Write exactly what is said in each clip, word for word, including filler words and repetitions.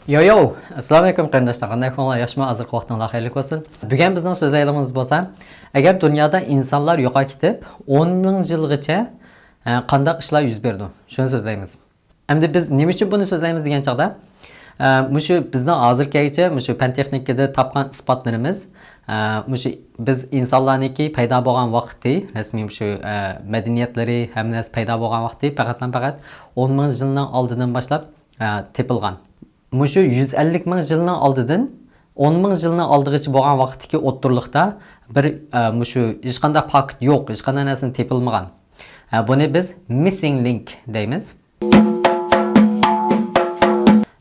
يو، يو! ئەسسالامۇ ئەلەيكۇم قېرىنداشلار، قانداق ئەھۋالىڭلار؟ ياخشىمۇ؟ ھازىرقى ۋاقتىڭلار خەيرلىك بولسۇن. بۈگۈن بىزنىڭ سۆزلەيدىغىنىمىز بولسا، ئەگەر دۇنيادا ئىنسانلار يوقاپ كېتىپ، ئون مىڭ يىلغىچە، ئە، قانداق ئىشلار يۈز بېرىدۇ؟ شۇنى سۆزلەيمىز. ئەمدى بىز نېمە ئۈچۈن بۇنى سۆزلەيمىز دېگەن چاغدا، ئە، مۇشۇ بىزنىڭ ھازىرغىچە مۇشۇ پەن تېخنىكىدا تاپقان ئىسپاتلىرىمىز، ئە، مۇشۇ بىز ئىنسانلارنىڭكى پەيدا بولغان ۋاقتى، رەسمىي مۇشۇ، ئە، مەدەنىيەتلىرى، ھەممە نەرسە پەيدا بولغان ۋاقتى پەقەتلا پەقەت ئون مىڭ يىلنىڭ ئالدىدىن باشلاپ، ئە، تېپىلغان. مۇشۇ يۈز ئەللىك مىڭ يىلنىڭ ئالدىدىن ئون مىڭ يىلنىڭ ئالدىغىچە بولغان ۋاقىتتىكى ئوتتۇرىلىقتا بىر، ئە، مۇشۇ ھېچقانداق پاكىت يوق، ھېچقانداق نەرسىنى تېپىلمىغان. ئە، بۇنى بىز مىسسىڭ لىنك دەيمىز.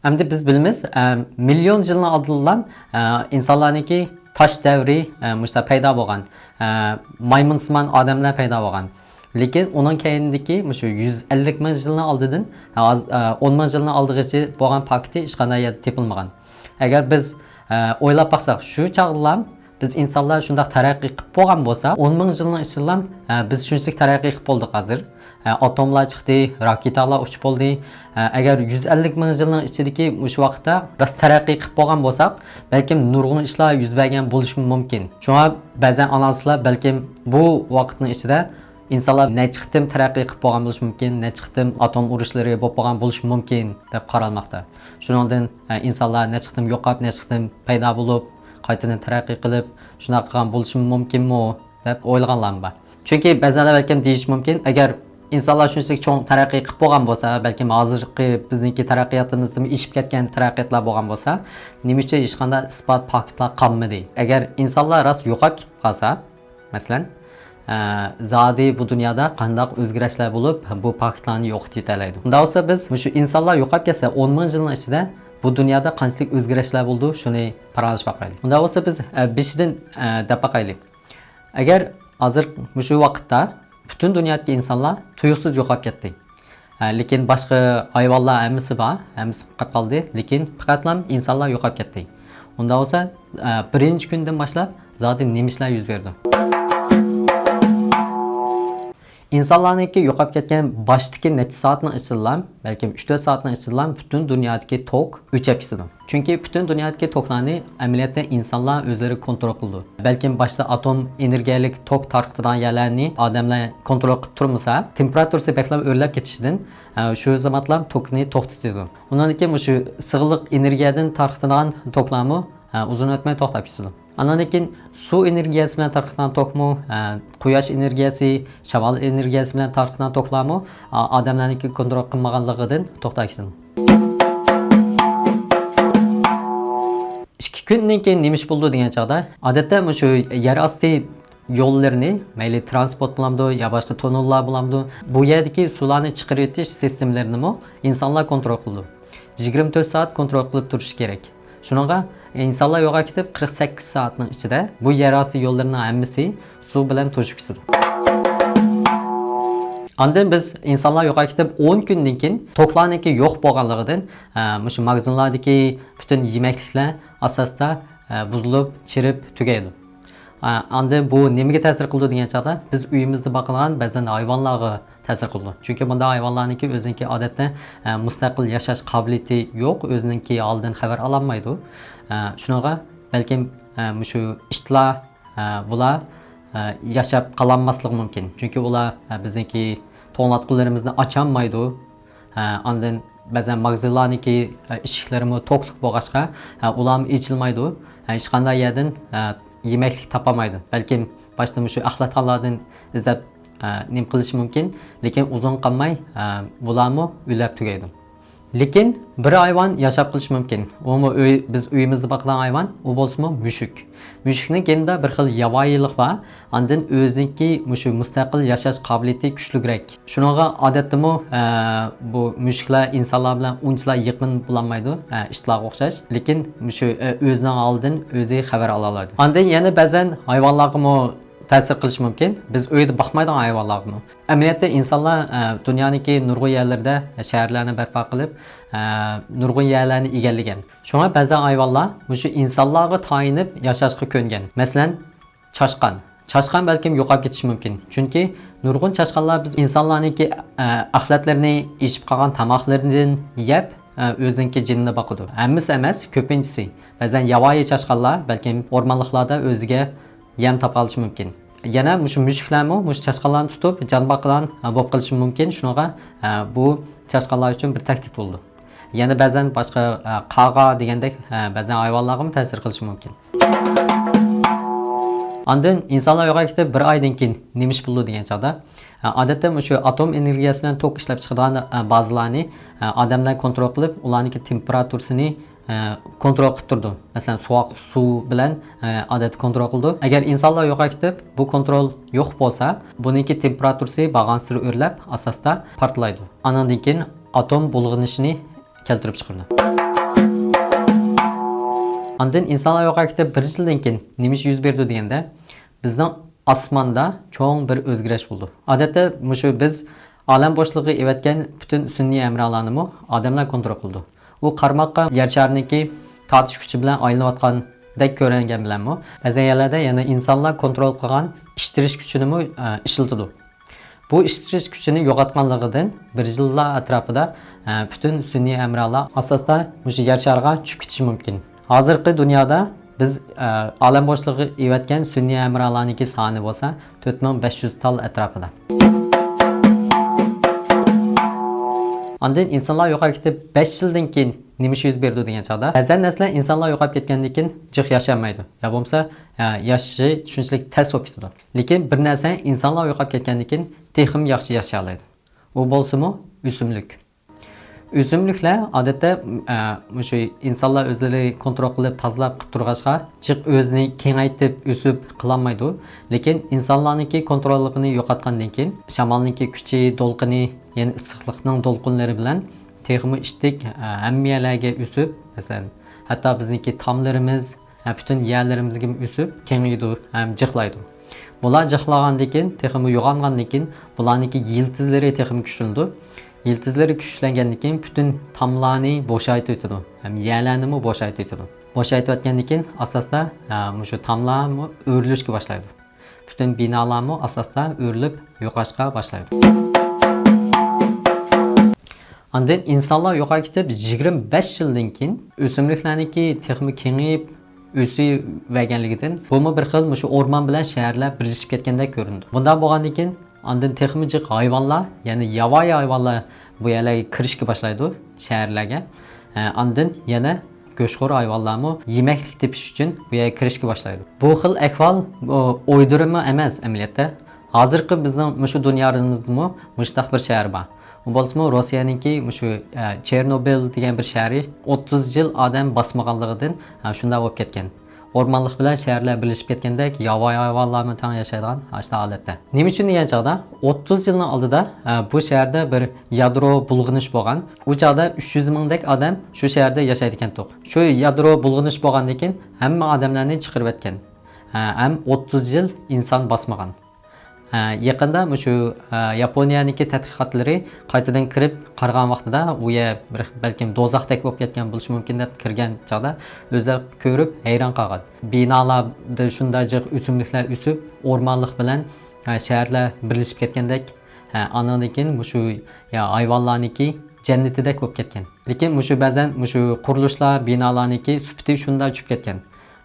ئەمدى بىز بىلىمىز، ئە، مىليون يىلنىڭ ئالدىنلا، ئە، ئىنسانلارنىڭكى تاش دەۋرى، ئە، مۇشۇنداق پەيدا بولغان. ئە، مايمۇنسىمان ئادەملەر پەيدا بولغان. لېكىن ئۇنىڭ كەينىدىكى مۇشۇ يۈز ئەللىك مىڭ يىلنىڭ ئالدىدىن، ئە، ئاز-، ئە، ئون مىڭ يىلنىڭ ئالدىغىچە بولغان پاكىتى ھېچقانداق يەردە تېپىلمىغان. ئەگەر بىز، ئە، ئويلاپ باقساق، شۇ چاغدىلا بىز ئىنسانلار شۇنداق تەرەققىي قىلىپ بولغان بولسا، ئون مىڭ يىلنىڭ ئىچىدىلا، ئە، بىز شۇنچىلىك تەرەققىي قىلىپ بولدۇق ھازىر. ئە، ئاتوملار چىقتى، راكېتالار ئۇچۇپ بولدى. ئە، ئەگەر يۈز ئەللىك مىڭ يىلنىڭ ئىچىدىكى مۇشۇ ۋاقىتتا راست تەرەققىي قىلىپ بولغان بولساق، بەلكىم نۇرغۇن ئىشلار يۈز بەرگەن بولۇشىمۇ مۇمكىن. شۇڭا بەزەن ئانالىزلار بەلكىم بۇ ۋاقىتنىڭ ئىچىدە ئىنسانلار نەچچە قېتىم تەرەققىي قىلىپ بولغان بولۇشى مۇمكىن، نەچچە قېتىم ئاتوم ئۇرۇشلىرى بولۇپ بولغان بولۇشى مۇمكىن دەپ قارالماقتا. شۇنىڭدىن، ئە، ئىنسانلار نەچچە قېتىم يوقاپ، نەچچە قېتىم پەيدا بولۇپ، قايتىدىن تەرەققىي قىلىپ، شۇنداق قىلغان بولۇشىمۇ مۇمكىنمۇ دەپ ئويلىغانلارمۇ بار. چۈنكى بەزەنلەر بەلكىم دېيىشى مۇمكىن، ئەگەر ئىنسانلار شۇنچىلىك چوڭ تەرەققىي قىلىپ بولغان بولسا، بەلكىم ھازىرقى بىزنىڭكى تەرەققىياتىمىزدىنمۇ ئېشىپ كەتكەن تەرەققىياتلار بولغان بولسا، نېمە ئۈچۈن ھېچقانداق ئىسپات پاكىتلار قالمىدى؟ ئەگەر ئىنسانلار راست يوقاپ كېتىپ قالسا، مەسىلەن، ئە، زادى بۇ دۇنيادا قانداق ئۆزگىرىشلەر بولۇپ، بۇ پاكىتلارنى يوقىتىۋېتەلەيدۇ؟ ئۇنداق بولسا بىز مۇشۇ ئىنسانلار يوقاپ كەتسە، ئون مىڭ يىلنىڭ ئىچىدە بۇ دۇنيادا قانچىلىك ئۆزگىرىشلەر بولىدۇ، شۇنى پاراڭلىشىپ باقايلى. ئۇنداق بولسا بىز، ئە، بېشىدىن، ئە، دەپ باقايلى. ئەگەر ھازىر مۇشۇ ۋاقىتتا پۈتۈن دۇنيادىكى ئىنسانلار تۇيۇقسىز يوقاپ كەتتى. ئە، لېكىن باشقا ھايۋانلار ھەممىسى بار، ھەممىسى قېلىپ قالدى. لېكىن پەقەتلا ئىنسانلار يوقاپ كەتتى. ئۇنداق بولسا، ئە، بىرىنچى كۈندىن باشلاپ زادى نېمە ئىشلار يۈز بېرىدۇ؟ ئىنسانلارنىڭكى يوقاپ كەتكەن باشتىكى نەچچە سائەتنىڭ ئىچىدىلا، بەلكىم ئۈچ تۆت سائەتنىڭ ئىچىدىلا پۈتۈن دۇنيادىكى توك ئۆچەپ كېتىدۇ. چۈنكى پۈتۈن دۇنيادىكى توكلارنى ئەمەلىيەتتە ئىنسانلار ئۆزلىرى كونترول قىلىدۇ. بەلكىم باشتا ئاتوم ئېنېرگىيەلىك توك تارقىتىدىغان يەرلەرنى ئادەملەر كونترول قىلىپ تۇرمىسا، تېمپېراتۇرىسى بەكلا ئۆرلەپ كېتىشىدىن، ئە، شۇ زامانلا توكنى توختىتىدۇ. ئۇنىڭدىن كېيىن مۇشۇ سىغلىق ئېنېرگىيەدىن تارقىتىدىغان توكلارمۇ، ئە، ئۇزۇن ئۆتمەي توختاپ كېتىدۇ. ئاندىن كېيىن سۇ ئېنېرگىيەسى بىلەن تارقىتىدىغان توكمۇ، ئە، قۇياش ئېنېرگىيەسى، شامال ئېنېرگىيەسى بىلەن تارقىتىدىغان توكلارمۇ، ئا-، ئادەملەرنىڭكى كونترول قىلمىغانلىقىدىن توختاپ كېتىدۇ. ئىككى كۈندىن كېيىن نېمە ئىش بولىدۇ دېگەن چاغدا، ئادەتتە مۇشۇ يەر ئاستى يوللىرىنى، مەيلى ترانسپورت بولامدۇ يا باشقا توننېللار بولامدۇ، بۇ يەردىكى سۇلارنى چىقىرىۋېتىش سىستېمىلىرىنىمۇ ئىنسانلار كونترول قىلىدۇ. يىگىرمە تۆت سائەت كونترول قىلىپ تۇرۇشى كېرەك. شۇنىڭغا ئىنسانلار يوقاپ كېتىپ، قىرىق سەككىز سائەتنىڭ ئىچىدە بۇ يەر ئاستى يوللىرىنىڭ ھەممىسى سۇ بىلەن توشۇپ كېتىدۇ. ئاندىن بىز ئىنسانلار يوقاپ كېتىپ، ئون كۈندىن كېيىن توكلارنىڭكى يوق بولغانلىقىدىن، ئە، مۇشۇ ماگىزىنلاردىكى پۈتۈن يېمەكلىكلەر ئاساستا، ئە، بۇزۇلۇپ، چىرىپ تۈگەيدۇ. ئە، ئاندىن بۇ نېمىگە تەسىر قىلىدۇ دېگەن چاغدا، بىز ئۆيىمىزدە باقىدىغان بەزەن ھايۋانلارغا تەسىر قىلىدۇ. چۈنكى بۇنداق ھايۋانلارنىڭكى ئۆزىنىڭكى ئادەتتە، ئە، مۇستەقىل ياشاش قابىلىيىتى يوق، ئۆزىنىڭكى ھالىدىن خەۋەر ئالالمايدۇ. ئە، شۇنىڭغا بەلكىم، ئە، مۇشۇ ئىتلار، ئە، بۇلار، ئە، ياشاپ قالالماسلىقى مۇمكىن. چۈنكى ئۇلار، ئە، بىزنىڭكى توڭلاتقۇلىرىمىزنى ئاچالمايدۇ. ئە، ئاندىن بەزەن ماگىزىنلارنىڭكى، ئە، ئىشىكلىرىمۇ توكلۇق بولغاچقا، ئە، ئۇلارمۇ ئېچىلمايدۇ. ئە، ھېچقانداق يەردىن، ئە، يېمەكلىك تاپالمايدۇ. بەلكىم باشتا مۇشۇ ئەخلەتخانىلاردىن ئىزدەپ، ئە، نېمە قىلىشى مۇمكىن، لېكىن ئۇزۇن قالماي، ئە، بۇلارمۇ ئۆلەپ تۈگەيدۇ. لېكىن بىر ھايۋان ياشاپ قېلىشى مۇمكىن. ئۇمۇ ئۆي، بىز ئۆيىمىزدە باقىدىغان ھايۋان، ئۇ بولسىمۇ مۈشۈك. مۈشۈكنىڭ گېنىدا بىر خىل ياۋايىلىق بار. ئاندىن ئۆزىنىڭكى مۇشۇ مۇستەقىل ياشاش قابىلىيىتى كۈچلۈكرەك. شۇنىڭغا ئادەتتىمۇ، ئە، بۇ مۈشۈكلەر ئىنسانلار بىلەن ئۇنچىلا يېقىن بولالمايدۇ، ئە، ئىتلارغا ئوخشاش. لېكىن مۇشۇ، ئە، ئۆزىنىڭ ھالىدىن ئۆزى خەۋەر ئالالايدۇ. ئاندىن يەنە بەزەن ھايۋانلارغىمۇ تەسىر قىلىشى مۇمكىن. بىز ئۆيدە باقمايدىغان ھايۋانلارغىمۇ. ئەمەلىيەتتە ئىنسانلار، ئە، دۇنيانىڭكى نۇرغۇن يەرلىرىدە شەھەرلەرنى بەرپا قىلىپ، ئە، نۇرغۇن يەرلەرنى ئىگىلىگەن. شۇڭا بەزى ھايۋانلار مۇشۇ ئىنسانلارغا تايىنىپ ياشاشقا كۆنگەن. مەسىلەن، چاشقان. چاشقان بەلكىم يوقاپ كېتىشى مۇمكىن. چۈنكى نۇرغۇن چاشقانلار بىز ئىنسانلارنىڭكى، ئە، ئەخلەتلىرىنى، ئېشىپ قالغان تاماقلىرىدىن يەپ، ئە، ئۆزىنىڭكى جېنىنى باقىدۇ. ھەممىسى ئەمەس، كۆپىنچىسى. بەزەن ياۋايى چاشقانلار بەلكىم ئورمانلىقلاردا ئۆزىگە يەم تاپالىشى مۇمكىن. يەنە مۇشۇ مۈشۈكلەرمۇ مۇشۇ چاشقانلارنى تۇتۇپ جان باقىدىغان، ئە، بولۇپ قېلىشى مۇمكىن. شۇنىڭغا، ئە، بۇ چاشقانلار ئۈچۈن بىر تەھدىت بولىدۇ. يەنە بەزەن باشقا، ئە، قاغا دېگەندەك، ئە، بەزەن ھايۋانلارغىمۇ تەسىر قىلىشى مۇمكىن. ئاندىن ئىنسانلار يوقاپ كېتىپ بىر ئايدىن كېيىن نېمە ئىش بولىدۇ دېگەن چاغدا، ئادەتتە مۇشۇ ئاتوم ئېنېرگىيەسى بىلەن توك ئىشلەپ چىقىدىغان بازىلارنى ئادەملەر كونترول قىلىپ، ئۇلارنىڭكى تېمپېراتۇرىسىنى كونترول قىلىپ تۇرىدۇ. مەسىلەن، سوغۇق سۇ بىلەن ئادەتتە كونترول قىلىدۇ. ئەگەر ئىنسانلار يوقاپ كېتىپ، بۇ كونترول يوق بولسا، بۇنىڭكى تېمپېراتۇرىسى بارغانسېرى ئۆرلەپ، ئاساستا پارتلايدۇ. ئانىڭدىن كېيىن ئاتوم بۇلغىنىشىنى كەلتۈرۈپ چىقىرىدۇ. ئاندىن ئىنسانلار يوقاپ كېتىپ بىر يىلدىن كېيىن نېمە ئىش يۈز بېرىدۇ دېگەندە، بىزنىڭ ئاسماندا چوڭ بىر ئۆزگىرىش بولىدۇ. ئادەتتە مۇشۇ بىز ئالەم بوشلۇقىغا ئېۋەتكەن پۈتۈن سۈنئىي ھەمراھلارنىمۇ ئادەملەر كونترول قىلىدۇ. ئۇ قارىماققا يەر شارىنىڭكى تارتىش كۈچى بىلەن ئايلىنىۋاتقاندەك كۆرۈنگەن بىلەنمۇ، بەزى يەرلەردە يەنە ئىنسانلار كونترول قىلغان ئىتتىرىش كۈچىنىمۇ، ئە، ئىشلىتىدۇ. بۇ ئىتتىرىش كۈچىنى يوقاتقانلىقىدىن بىر يىللار ئەتراپىدا، ئە، پۈتۈن سۈنئىي ھەمراھلار ئاساستا مۇشۇ يەر شارىغا چۈشۈپ كېتىشى مۇمكىن. ھازىرقى دۇنيادا بىز، ئە، ئالەم بوشلۇقىغا ئېۋەتكەن سۈنئىي ھەمراھلارنىڭكى سانى بولسا تۆت مىڭ بەش يۈز تال ئەتراپىدا. ئاندىن ئىنسانلار يوقاپ كېتىپ بەش يىلدىن كېيىن نېمە ئىش يۈز بېرىدۇ دېگەن چاغدا، بەزەن نەرسىلەر ئىنسانلار يوقاپ كەتكەندىن كېيىن جىق ياشىيالمايدۇ. يا بولمىسا، ئە، ياشىشى شۇنچىلىك تەس بولۇپ كېتىدۇ. لېكىن بىر نەرسە ئىنسانلار يوقاپ كەتكەندىن كېيىن تېخىمۇ ياخشى ياشىيالايدۇ. ئۇ بولسىمۇ ئۆسۈملۈك. ئۆسۈملۈكلەر ئادەتتە، ئە، مۇشۇ ئىنسانلار ئۆزلىرى كونترول قىلىپ تازىلاپ قىلىپ تۇرغاچقا، جىق ئۆزىنى كېڭەيتىپ ئۆسۈپ قىلالمايدۇ. لېكىن ئىنسانلارنىڭكى كونتروللۇقىنى يوقاتقاندىن كېيىن، شامالنىڭكى كۈچى، دولقۇنى، يەنى ئىسسىقلىقنىڭ دولقۇنلىرى بىلەن تېخىمۇ ئىتتىك، ئە، ھەممە يەرلەرگە ئۆسۈپ، مەسىلەن، ھەتتا بىزنىڭكى تاملىرىمىز، ئە، پۈتۈن يەرلىرىمىزگىمۇ ئۆسۈپ، كېڭىيىدۇ ھەم جىقلايدۇ. بۇلار جىقلىغاندىن كېيىن، تېخىمۇ يوغانغاندىن كېيىن، بۇلارنىڭكى يىلتىزلىرى تېخىمۇ كۈچلىنىدۇ. يىلتىزلىرى كۈچلەنگەندىن كېيىن، پۈتۈن تاملارنى بوشايتىۋېتىدۇ ھەم يەرلەرنىمۇ بوشايتىۋېتىدۇ. بوشايتىۋەتكەندىن كېيىن، ئاساستا، ئە، مۇشۇ تاملارمۇ ئۆرۈلۈشكە باشلايدۇ. پۈتۈن بىنالارمۇ ئاساستا ئۆرۈلۈپ يوقاشقا باشلايدۇ. ئاندىن ئىنسانلار يوقاپ كېتىپ يىگىرمە بەش يىلدىن كېيىن ئۆسۈملۈكلەرنىڭكى تېخىمۇ كېڭىيىپ ئۆسۈۋەرگەنلىكىدىن، بۇمۇ بىر خىل مۇشۇ ئورمان بىلەن شەھەرلەر بىرلىشىپ كەتكەندەك كۆرۈنىدۇ. بۇنداق بولغاندىن كېيىن ئاندىن تېخىمۇ جىق ھايۋانلار، يەنى ياۋايى ھايۋانلار بۇ يەرلەرگە كىرىشكە باشلايدۇ، شەھەرلەرگە. ئە، ئاندىن يەنە گۆشخور ھايۋانلارمۇ يېمەكلىك تېپىش ئۈچۈن بۇ يەرگە كىرىشكە باشلايدۇ. بۇ خىل ئەھۋال، ئۇ، ئويدۇرما ئەمەس ئەمەلىيەتتە. ھازىرقى بىزنىڭ مۇشۇ دۇنيامىزدىمۇ مۇشۇنداق بىر شەھەر بار. ئۇ بولسىمۇ روسىيەنىڭكى مۇشۇ، ئە، چېرنوبىل دېگەن بىر شەھىرى ئوتتۇز يىل ئادەم باسمىغانلىقىدىن، ئە، شۇنداق بولۇپ كەتكەن. ئورمانلىق بىلەن شەھەرلەر بىرلىشىپ كەتكەندەك، ياۋايى ھايۋانلارمۇ تەڭ ياشايدىغان ئاشۇنداق ھالەتتە. نېمە ئۈچۈن دېگەن چاغدا، ئوتتۇز يىلنىڭ ئالدىدا، ئە، بۇ شەھەردە بىر يادرو بۇلغىنىش بولغان. ئۇ چاغدا ئۈچ يۈز مىڭدەك ئادەم شۇ شەھەردە ياشايدىكەنتۇق. شۇ يادرو بۇلغىنىش بولغاندىن كېيىن ھەممە ئادەملەرنى چىقىرىۋەتكەن. ھە، ھەم ئوتتۇز يىل ئىنسان باسمىغان. ھە، يېقىندا مۇشۇ، ھە، ياپونىيەنىڭكى تەتقىقاتلىرى قايتىدىن كىرىپ قارىغان ۋاقتىدا، ئۇ يەر بىر، بەلكىم دوزاختەك بولۇپ كەتكەن بولۇشى مۇمكىن دەپ كىرگەن چاغدا ئۆزلەر كۆرۈپ ھەيران قالغان. بىنالاردا شۇنداق جىق ئۆسۈملۈكلەر ئۆسۈپ، ئورمانلىق بىلەن، ھە، شەھەرلەر بىرلىشىپ كەتكەندەك، ھە، ئانىڭدىن كېيىن مۇشۇ، يا، ھايۋانلارنىڭكى جەننىتىدەك بولۇپ كەتكەن. لېكىن مۇشۇ بەزەن مۇشۇ قۇرۇلۇشلار، بىنالارنىڭكى سۈپىتى شۇنداق چۈشۈپ كەتكەن.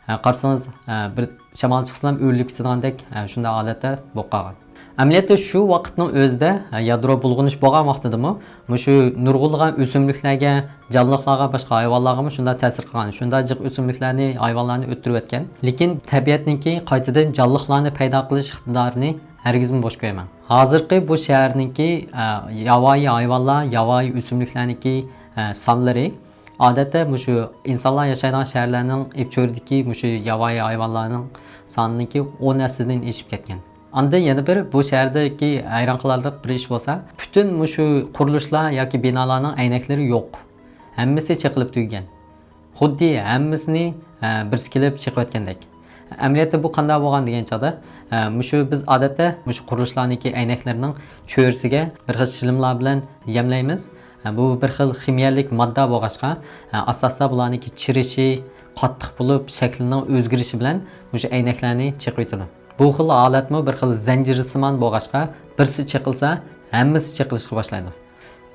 ھە، قارىسىڭىز، ھە، بىر شامال چىقسىلا ئۆرۈلۈپ كېتىدىغاندەك، ھە، شۇنداق ھالەتتە بولۇپ قالغان. ئەمەلىيەتتە شۇ ۋاقىتنىڭ ئۆزىدە، ھە، يادرو بۇلغىنىش بولغان ۋاقتىدىمۇ مۇشۇ نۇرغۇنلىغان ئۆسۈملۈكلەرگە، جانلىقلارغا، باشقا ھايۋانلارغىمۇ شۇنداق تەسىر قىلغان. شۇنداق جىق ئۆسۈملۈكلەرنى، ھايۋانلارنى ئۆلتۈرۈۋەتكەن. لېكىن تەبىئەتنىڭكى قايتىدىن جانلىقلارنى پەيدا قىلىش ئىقتىدارىنى ھەرگىزمۇ بوش قويماڭ. ھازىرقى بۇ شەھەرنىڭكى، ئە، ياۋايى ھايۋانلار، ياۋايى ئۆسۈملۈكلەرنىڭكى، ئە، سانلىرى ئادەتتە مۇشۇ ئىنسانلار ياشايدىغان شەھەرلەرنىڭ ئېپچۆرىدىكى مۇشۇ ياۋايى ھايۋانلارنىڭ سانىنىڭكى ئون ھەسسىدىن ئېشىپ كەتكەن. ئاندىن يەنە بىر بۇ شەھەردىكى ھەيران قالارلىق بىر ئىش بولسا، پۈتۈن مۇشۇ قۇرۇلۇشلار ياكى بىنالارنىڭ ئەينەكلىرى يوق. ھەممىسى چېقىلىپ تۈگىگەن. خۇددى ھەممىسىنى، ئە، بىرسى كېلىپ چېقىۋەتكەندەك. ئەمەلىيەتتە بۇ قانداق بولغان دېگەن چاغدا، ئە، مۇشۇ بىز ئادەتتە مۇشۇ قۇرۇلۇشلارنىڭكى ئەينەكلىرىنىڭ چۆرىسىگە بىر خىل شىلىملار بىلەن يەملەيمىز. ئە، بۇ بىر خىل خىمىيەلىك ماددا بولغاچقا، ئە، ئاستا-ئاستا بۇلارنىڭكى چىرىشى، قاتتىق بولۇپ، شەكلىنىڭ ئۆزگىرىشى بىلەن مۇشۇ ئەينەكلەرنى چېقىۋېتىدۇ. بۇ خىل ھالەتمۇ بىر خىل زەنجىرسىمان بولغاچقا، بىرسى چېقىلسا، ھەممىسى چېقىلىشقا باشلايدۇ.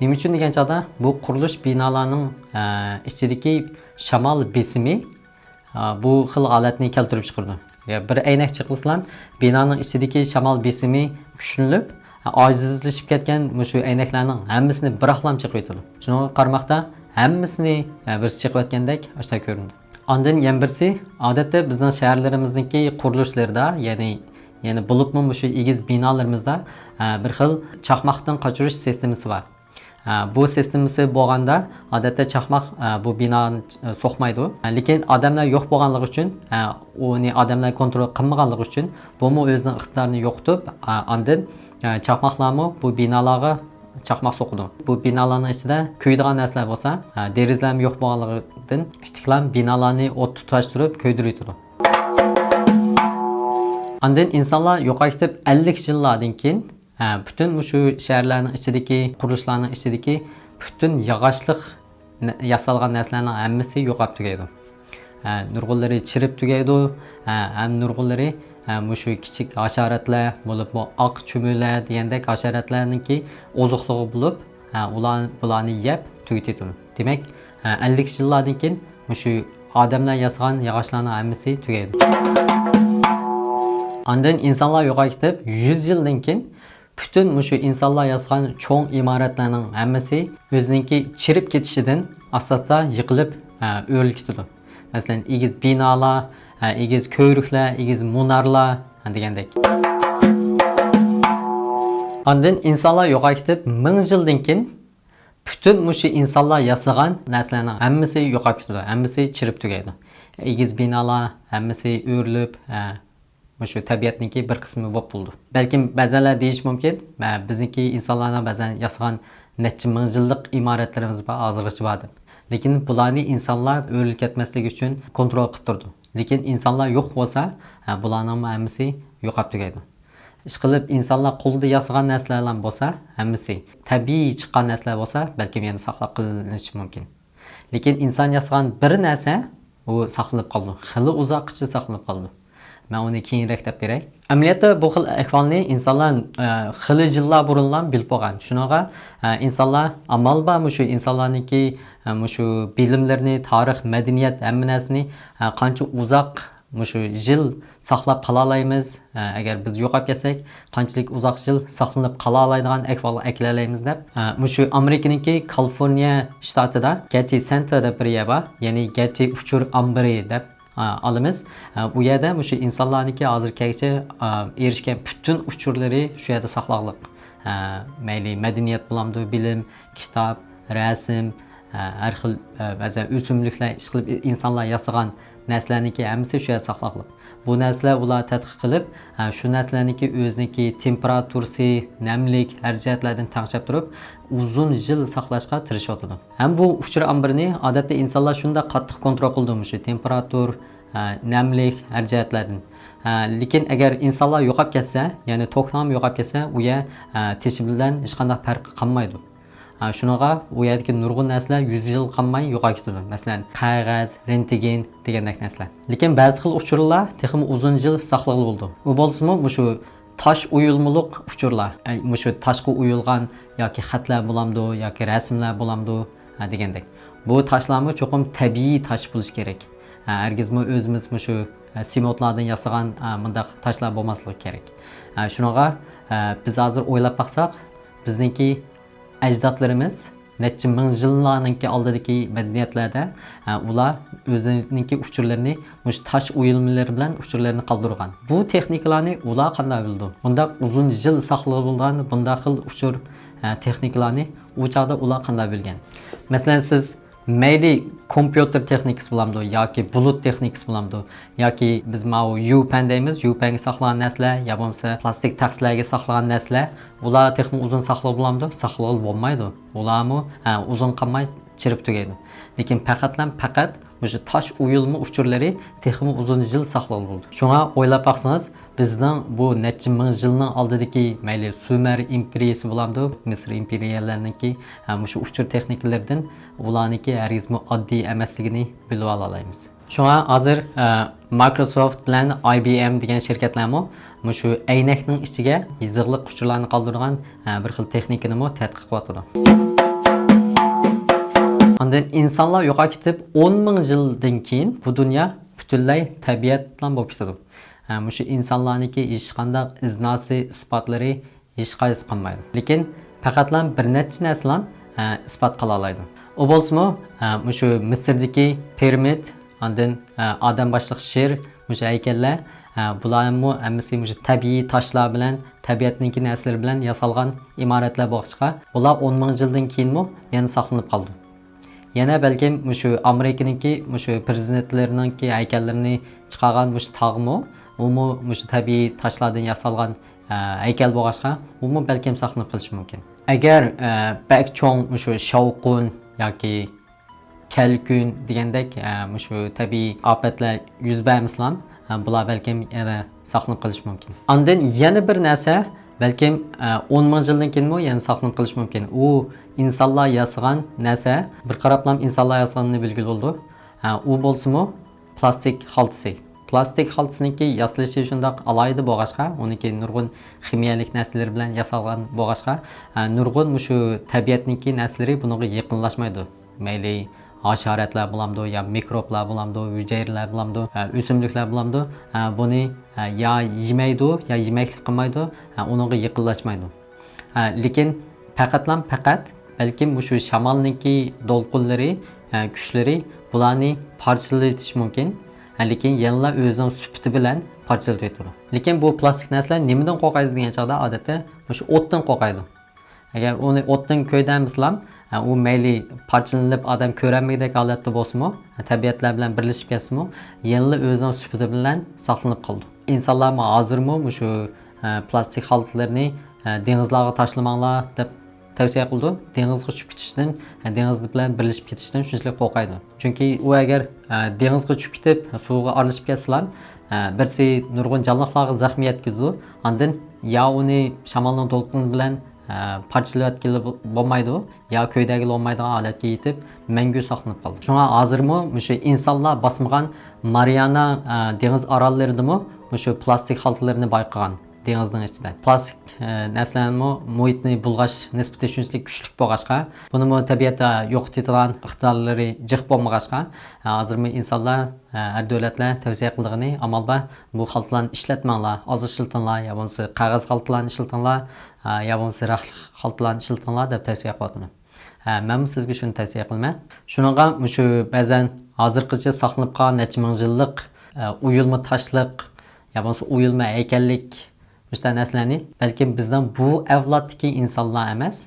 نېمە ئۈچۈن دېگەن چاغدا، بۇ قۇرۇلۇش بىنالارنىڭ، ئە، ئىچىدىكى شامال بېسىمى، ئە، بۇ خىل ھالەتنى كەلتۈرۈپ چىقىرىدۇ. يا بىر ئەينەك چىقىرسىلا، بىنانىڭ ئىچىدىكى شامال بېسىمى كۈچلىنىپ، ئاجىزلىشىپ كەتكەن مۇشۇ ئەينەكلەرنىڭ ھەممىسىنى بىراقلام چېقىۋېتىدۇ. شۇنىڭغا قارىماقتا، ھەممىسىنى، ئە، بىرسى چېقىۋەتكەندەك ئاشتا كۆرۈنىدۇ. ئاندىن يەنە بىرسى، ئادەتتە بىزنىڭ شەھەرلىرىمىزنىڭكى قۇرۇلۇشلىرىدا، يەنى، يەنى بولۇپمۇ مۇشۇ ئېگىز بىنالىرىمىزدا، ئە، بىر خىل چاقماقتىن قاچۇرۇش سىستېمىسى بار. ئە، بۇ سىستېمىسى بولغاندا، ئادەتتە چاقماق، ئە، بۇ بىنانى، ئە، سوقمايدۇ. ئە، لېكىن ئادەملەر يوق بولغانلىقى ئۈچۈن، ئە، ئۇنى ئادەملەر كونترول قىلمىغانلىقى ئۈچۈن، بۇمۇ ئۆزىنىڭ ئىقتىدارىنى يوقىتىپ، ئە، ئاندىن، ئە، چاقماقلارمۇ بۇ بىنالارغا چاقماق سوقىدۇ. بۇ بىنالارنىڭ ئىچىدە كۆيىدىغان نەرسىلەر بولسا، ئە، دېرىزىلەرمۇ يوق بولغانلىقىدىن، ئىشىكلەرمۇ بىنالارنى ئوت تۇتاشتۇرۇپ كۆيدۈرۈۋېتىدۇ. ئاندىن ئىنسانلار يوقاپ كېتىپ ئەللىك يىللاردىن كېيىن، ھە، پۈتۈن مۇشۇ شەھەرلەرنىڭ ئىچىدىكى، قۇرۇلۇشلارنىڭ ئىچىدىكى پۈتۈن ياغاچلىق نە-، ياسالغان نەرسىلەرنىڭ ھەممىسى يوقاپ تۈگەيدۇ. ھە، نۇرغۇنلىرى چىرىپ تۈگەيدۇ. ھە، ھەم نۇرغۇنلىرى، ھە، مۇشۇ كىچىك ھاشاراتلار، بولۇپمۇ ئاق چۈمۈلە دېگەندەك ھاشاراتلارنىڭكى ئوزۇقلۇقى بولۇپ، ھە، ئۇلار، بۇلارنى يەپ تۈگىتىدۇ. دېمەك، ھە، ئەللىك يىللاردىن كېيىن مۇشۇ ئادەملەر ياسىغان ياغاچلارنىڭ ھەممىسى تۈگەيدۇ. ئاندىن ئىنسانلار يوقاپ كېتىپ، يۈز يىلدىن كېيىن پۈتۈن مۇشۇ ئىنسانلار ياسىغان چوڭ ئىمارەتلەرنىڭ ھەممىسى ئۆزىنىڭكى چىرىپ كېتىشىدىن ئاستا-ئاستا يىقىلىپ، ئە، ئۆرۈلۈپ كېتىدۇ. مەسىلەن، ئېگىز بىنالار، ئە، ئېگىز كۆۋرۈكلەر، ئېگىز مۇنارلار، ئە، دېگەندەك. ئاندىن ئىنسانلار يوقاپ كېتىپ، مىڭ يىلدىن كېيىن پۈتۈن مۇشۇ ئىنسانلار ياسىغان نەرسىلەرنىڭ ھەممىسى يوقاپ كېتىدۇ، ھەممىسى چىرىپ تۈگەيدۇ. ئېگىز بىنالار ھەممىسى ئۆرۈلۈپ، ئە، مۇشۇ تەبىئەتنىڭكى بىر قىسمى بولۇپ بولىدۇ. بەلكىم بەزەنلەر دېيىشى مۇمكىن، مە، بىزنىڭكى ئىنسانلارنىڭ بەزەن ياسىغان نەچچە مىڭ يىللىق ئىمارەتلىرىمىز بار، ھازىرغىچە بار دەپ. لېكىن بۇلارنى ئىنسانلار ئۆرۈلۈپ كەتمەسلىكى ئۈچۈن كونترول قىلىپ تۇرىدۇ. لېكىن ئىنسانلار يوق بولسا، ھە، بۇلارنىڭمۇ ھەممىسى يوقاپ تۈگەيدۇ. ئىشقىلىپ، ئىنسانلار قولىدا ياسىغان نەرسىلەرلا بولسا، ھەممىسى تەبىئىي چىققان نەرسىلەر بولسا، بەلكىم يەنە ساقلاپ قېلىنىشى مۇمكىن. لېكىن ئىنسان ياسىغان بىر نەرسە، ئۇ ساقلىنىپ قالىدۇ. خېلى ئۇزاققىچە ساقلىنىپ قالىدۇ. مەن ئۇنى كېيىنرەك دەپ بېرەي. ئەمەلىيەتتە بۇ خىل ئەھۋالنى ئىنسانلار، ئە، خېلى يىللار بۇرۇنلا بىلىپ بولغان. شۇنىڭغا، ئە، ئىنسانلار ئامال بار مۇشۇ ئىنسانلارنىڭكى، ئە، مۇشۇ بىلىملىرىنى، تارىخ، مەدەنىيەت، ھەممە نەرسىنى، ئە، قانچە ئۇزاق مۇشۇ يىل ساقلاپ قالالايمىز، ئە، ئەگەر بىز يوقاپ كەتسەك، قانچىلىك ئۇزاق يىل ساقلىنىپ قالالايدىغان ئەھۋالغا ئەكېلەلەيمىز دەپ، ئە، مۇشۇ ئامېرىكىنىڭكى كالىفورنىيە شتاتىدا گېتتى سېنتېر دەپ بىر يەر بار، يەنى گېتتى ئۇچۇر ئامبىرى دەپ، ئە، ئالىمىز. ئە، ئۇ يەردە مۇشۇ ئىنسانلارنىڭكى ھازىرغىچە، ئە، ئېرىشكەن پۈتۈن ئۇچۇرلىرى شۇ يەردە ساقلاغلىق. ئە، مەيلى مەدەنىيەت بولامدۇ، بىلىم، كىتاب، رەسىم، ئە، ھەر خىل، ئە، بەزەن ئۆسۈملۈكلەر، ئىشقىلىپ ئىنسانلار ياسىغان نەرسىلەرنىڭكى ھەممىسى شۇ يەردە ساقلاغلىق. بۇ نەرسىلەر ئۇلار تەتقىق قىلىپ، ئە، شۇ نەرسىلەرنىڭكى ئۆزىنىڭكى تېمپېراتۇرىسى، نەملىك، ھەر جەھەتلەردىن تەڭشەپ تۇرۇپ، ئۇزۇن يىل ساقلاشقا تىرىشىۋاتىدۇ. ھەم بۇ ئۇچۇر ئامبىرىنى ئادەتتە ئىنسانلار شۇنداق قاتتىق كونترول قىلىدۇ، مۇشۇ تېمپېراتۇر، ئە، نەملىك، ھەر جەھەتلەردىن. ئە، لېكىن ئەگەر ئىنسانلار يوقاپ كەتسە، يەنى توكلام يوقاپ كەتسە، ئۇ يەر، ئە، تېشى بىلەن ھېچقانداق پەرقى قالمايدۇ. ئە، شۇنىڭغا ئۇ يەردىكى نۇرغۇن نەرسىلەر يۈز يىل قالماي يوقاپ كېتىدۇ. مەسىلەن، قەغەز، رېنتگېن دېگەندەك نەرسىلەر. لېكىن بەزى خىل ئۇچۇرلار تېخىمۇ ئۇزۇن يىل ساقلىغىلى بولىدۇ. ئۇ بولسىمۇ مۇشۇ تاش ئويۇلمىلىق ئۇچۇرلار. ئە، مۇشۇ تاشقا ئويۇلغان ياكى خەتلەر بولامدۇ، ياكى رەسىملەر بولامدۇ، ھە، دېگەندەك. بۇ تاشلارمۇ چوقۇم تەبىئىي تاش بولۇشى كېرەك. ھە، ھەرگىزمۇ ئۆزىمىز مۇشۇ، ھە، سېمونتلاردىن ياسىغان، ھە، مۇنداق تاشلار بولماسلىقى كېرەك. ھە، شۇنىڭغا، ھە، بىز ھازىر ئويلاپ باقساق، بىزنىڭكى ئەجدادلىرىمىز نەچچە مىڭ يىللارنىڭكى ئالدىدىكى مەدەنىيەتلەردە، ھە، ئۇلار ئۆزلىرىنىڭكى ئۇچۇرلىرىنى مۇشۇ تاش ئويۇلمىلىرى بىلەن ئۇچۇرلىرىنى قالدۇرغان. بۇ تېخنىكىلارنى ئۇلار قانداق بىلىدۇ؟ بۇنداق ئۇزۇن يىل ساقلىغىلى بولىدىغان بۇنداق خىل ئۇچۇر، ھە، تېخنىكىلارنى ئۇ چاغدا ئۇلار قانداق بىلگەن؟ مەسىلەن، سىز مەيلى كومپيۇتېر تېخنىكىسى بولامدۇ ياكى بۇلۇت تېخنىكىسى بولامدۇ ياكى بىز ماۋۇ يۇ پەن دەيمىز، يۇ پەنگە ساقلىغان نەرسىلەر يا بولمىسا پلاستىك تەخسىلەرگە ساقلىغان نەرسىلەر، ئۇلار تېخىمۇ ئۇزۇن ساقلىغىلى بولامدۇ؟ ساقلىغىلى بولمايدۇ. ئۇلارمۇ، ھە، ئۇزۇن قالماي چىرىپ تۈگەيدۇ. لېكىن پەقەتلا پەقەت مۇشۇ تاش ئويۇلما ئۇچۇرلىرى تېخىمۇ ئۇزۇن يىل ساقلىغىلى بولىدۇ. شۇڭا ئويلاپ باقسىڭىز، بىزنىڭ بۇ نەچچە مىڭ يىلنىڭ ئالدىدىكى مەيلى سۇمېر ئىمپېرىيىسى بولامدۇ، مىسىر ئىمپېرىيەلىرىنىڭكى، ھە، مۇشۇ ئۇچۇر تېخنىكىلىرىدىن ئۇلارنىڭكى ھەرگىزمۇ ئاددىي ئەمەسلىكىنى بىلىۋالالايمىز. شۇڭا ھازىر، ئە، مايكروسوفت بىلەن ئاي بى ئېم دېگەن شىركەتلەرمۇ مۇشۇ ئەينەكنىڭ ئىچىگە يېزىقلىق ئۇچۇرلارنى قالدۇرىدىغان، ئە، بىر خىل تېخنىكىنىمۇ تەتقىق قىلىۋاتىدۇ. ئاندىن ئىنسانلار يوقاپ كېتىپ، ئون مىڭ يىلدىن كېيىن بۇ دۇنيا پۈتۈنلەي تەبىئەتلا بولۇپ كېتىدۇ. ھە، مۇشۇ ئىنسانلارنىڭكى ھېچقانداق ئىزناسى، ئىسپاتلىرى ھېچقايسى قالمايدۇ. لېكىن پەقەتلا بىر نەچچە نەرسىلا، ھە، ئىسپات قىلالايدۇ. ئۇ بولسىمۇ، ھە، مۇشۇ مىسىردىكى پىرامىد، ئاندىن، ھە، ئادەم باشلىق شىر، مۇشۇ ھەيكەللەر، ھە، بۇلارمۇ ھەممىسى مۇشۇ تەبىئىي تاشلار بىلەن، تەبىئەتنىڭكى نەرسىلىرى بىلەن ياسالغان ئىمارەتلەر بولغاچقا، بۇلار ئون مىڭ يىلدىن كېيىنمۇ يەنە ساقلىنىپ قالىدۇ. يەنە بەلكىم مۇشۇ ئامېرىكىنىڭكى مۇشۇ پىرېزىدېنتلىرىنىڭكى ھەيكەللىرىنى چىقارغان مۇشۇ تاغمۇ، ئۇمۇ مۇشۇ تەبىئىي تاشلاردىن ياسالغان، ئە، ھەيكەل بولغاچقا، ئۇمۇ بەلكىم ساقلىنىپ قېلىشى مۇمكىن. ئەگەر، ئە، بەك چوڭ مۇشۇ شاۋقۇن ياكى كەلكۈن دېگەندەك، ئە، مۇشۇ تەبىئىي ئاپەتلەر يۈز بەرمىسىلام، ئە، بۇلار بەلكىم يەنە ساقلىنىپ قېلىشى مۇمكىن. ئاندىن يەنە بىر نەرسە، بەلكىم، ئە، ئون مىڭ يىلدىن كېيىنمۇ يەنە ساقلىنىپ قېلىشى مۇمكىن. ئۇ ئىنسانلار ياسىغان نەرسە، بىر قاراپلام ئىنسانلار ياسىغاننى بىلگىلى بولىدۇ. ئە، ئۇ بولسىمۇ پلاستىك خالتىسى. پلاستىك خالتىسىنىڭكى ياسىلىشى شۇنداق ئالاھىدە بولغاچقا، ئۇنىڭكى نۇرغۇن خىمىيەلىك نەرسىلەر بىلەن ياسالغان بولغاچقا، ئە، نۇرغۇن مۇشۇ تەبىئەتنىڭكى نەرسىلىرى بۇنىڭغا يېقىنلاشمايدۇ. مەيلى ھاشاراتلار بولامدۇ، يا مىكروبلار بولامدۇ، ھۈجەيرىلەر بولامدۇ، ئە، ئۆسۈملۈكلەر بولامدۇ، ئە، بۇنى، ئە، يا يېمەيدۇ، يا يېمەكلىك قىلمايدۇ، ئە، ئۇنىڭغا يېقىنلاشمايدۇ. ئە، لېكىن پەقەتلا پەقەت بەلكىم مۇشۇ شامالنىڭكى دولقۇنلىرى، ئە، كۈچلىرى بۇلارنى پارچىلىۋېتىشى مۇمكىن. ئە، لېكىن يەنىلا ئۆزىنىڭ سۈپىتى بىلەن پارچىلىۋېتىدۇ. لېكىن بۇ پلاستىك نەرسىلەر نېمىدىن قورقايدۇ دېگەن چاغدا، ئادەتتە مۇشۇ ئوتتىن قورقايدۇ. ئەگەر ئۇنى ئوتتىن كۆيدۈرمىسىلام، ئە، ئۇ مەيلى پارچىلىنىپ ئادەم كۆرەلمىگۈدەك ھالەتتە بولسىمۇ، تەبىئەتلەر بىلەن بىرلىشىپ كەتسىمۇ، يەنىلا ئۆزىنىڭ سۈپىتى بىلەن ساقلىنىپ قالىدۇ. ئىنسانلارمۇ ھازىرمۇ مۇشۇ، ئە، پلاستىك خالتىلىرىنى، ئە، دېڭىزلارغا تاشلىماڭلار دەپ تەۋسىيە قىلىدۇ. دېڭىزغا چۈشۈپ كېتىشتىن، ئە، دېڭىز بىلەن بىرلىشىپ كېتىشتىن شۇنچىلىك قورقايدۇ. چۈنكى ئۇ ئەگەر، ئە، دېڭىزغا چۈشۈپ كېتىپ، سۇغا ئارىلىشىپ كەتسىلا، ئە، بىرسى نۇرغۇن جانلىقلارغا زەخمى يەتكۈزىدۇ. ئاندىن يا ئۇنى شامالنىڭ دولقۇنى بىلەن، ئە، پارچىلىۋەتكىلى بولمايدۇ، يا كۆيدۈرگىلى بولمايدىغان ھالەتكە يېتىپ، مەڭگۈ ساقلىنىپ قالىدۇ. شۇڭا ھازىرمۇ مۇشۇ ئىنسانلار باسمىغان مارىيانا، ئە، دېڭىز ئاراللىرىدىمۇ مۇشۇ پلاستىك خالتىلىرىنى بايقىغان دېڭىزنىڭ ئىچىدە. پلاستىك، ئە، نەرسىلەرمۇ مۇھىتنى بۇلغاش نىسبىتى شۇنچىلىك كۈچلۈك بولغاچقا، بۇنىمۇ تەبىئەت، ئە، يوقىتىدىغان ئىقتىدارلىرى جىق بولمىغاچقا، ئە، ھازىرمۇ ئىنسانلار، ئە، ھەر دۆلەتلەر تەۋسىيە قىلىدىغىنى، ئامال بار، بۇ خالتىلارنى ئىشلەتمەڭلار، ئاز ئىشلىتىڭلار، يا بولمىسا قەغەز خالتىلارنى ئىشلىتىڭلار، ئە، يا بولمىسا رەختلىك خالتىلارنى ئىشلىتىڭلار دەپ تەۋسىيە قىلىۋاتىمەن. ھە، مەنمۇ سىزگە شۇنى تەۋسىيە قىلىمەن. شۇنىڭغا مۇشۇ بەزەن ھازىرغىچە ساقلىنىپ قالغان نەچچە مىڭ يىللىق، ئە، ئويۇلما تاشلىق يا بولمىسا ئويۇلما ھەيكەللىك مۇشۇنداق نەرسىلەرنى بەلكىم بىزنىڭ بۇ ئەۋلادتىكى ئىنسانلار ئەمەس،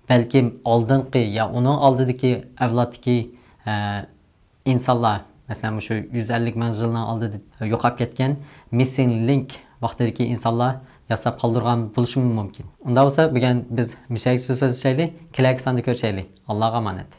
بەلكىم ئالدىنقى يا ئۇنىڭ ئالدىدىكى ئەۋلادتىكى، ئە، ئىنسانلار، مەسىلەن، مۇشۇ يۈز ئەللىك مىڭ يىلنىڭ ئالدىدا يوقاپ كەتكەن مىسسىنگ لىنك ۋاقتىدىكى ئىنسانلار ياساپ قالدۇرغان بولۇشىمۇ مۇمكىن. ئۇنداق بولسا، بۈگۈن بىز مۇشۇ يەرگىچە سۆزلىشەيلى، كېلەركى ساندا كۆرۈشەيلى. ئاللاغا ئامانەت.